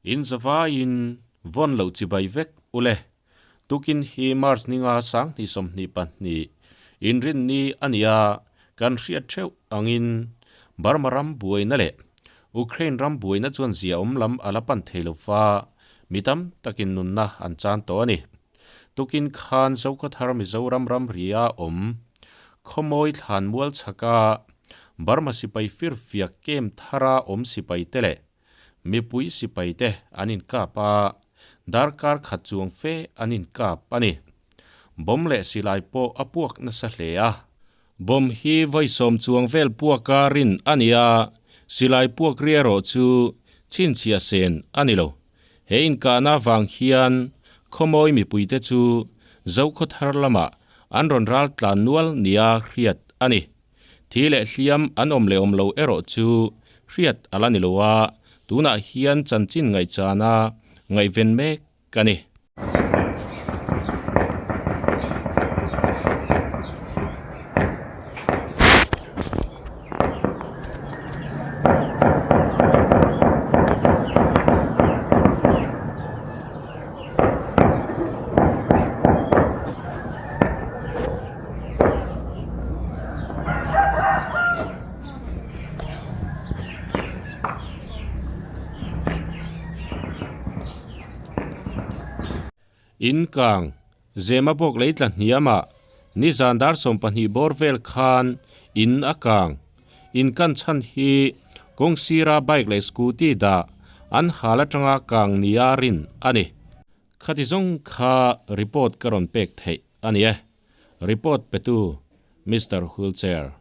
In zavaiin vawn loh chibai vek ule. Tukin hi March ninga 2022 inrinni a nia, kan hriat theuh angin Burma ram buaina leh Ukraine ram buaina chuan ziaawm lam a la pan thei lo va, mi tam takin nunna an chan tawh a ni. Tukin khan Zokhawthar Mizoram ramria awm Khawmawi thlanmual chhaka Burma sipai firfiak kem thara awm sipaite leh mipui sipaite an inkap a, darkar khat chuang fe an inkap a ni. Bomb leh silai pawh a puak nasa hle a. Bomb hi vawi sawm chuang vel puaka rin a ni a, silai puak ri erawh chu chhinchhiah sen a ni lo. He inkahna vang hian Khawmawi mipuite chu Zokhawthar lamah an rawn ral tlan nual nia hriat a ni. Thi leh hliam an awm leh awm lo erawh chu hriat a la ni lo a, tunah hian chanchin ngaihchana ngaihven mek ka ni. In kang, Zema bawk lei tla hniamah nizan dar 20 bawr vel khan in a kang. In kan chhan hi kawng sira bike leh scooty dah an hal atanga kang nia rin a ni. Khati zawng kha report ka rawn pek theih a ni e. Report petu Mister Wheelchair.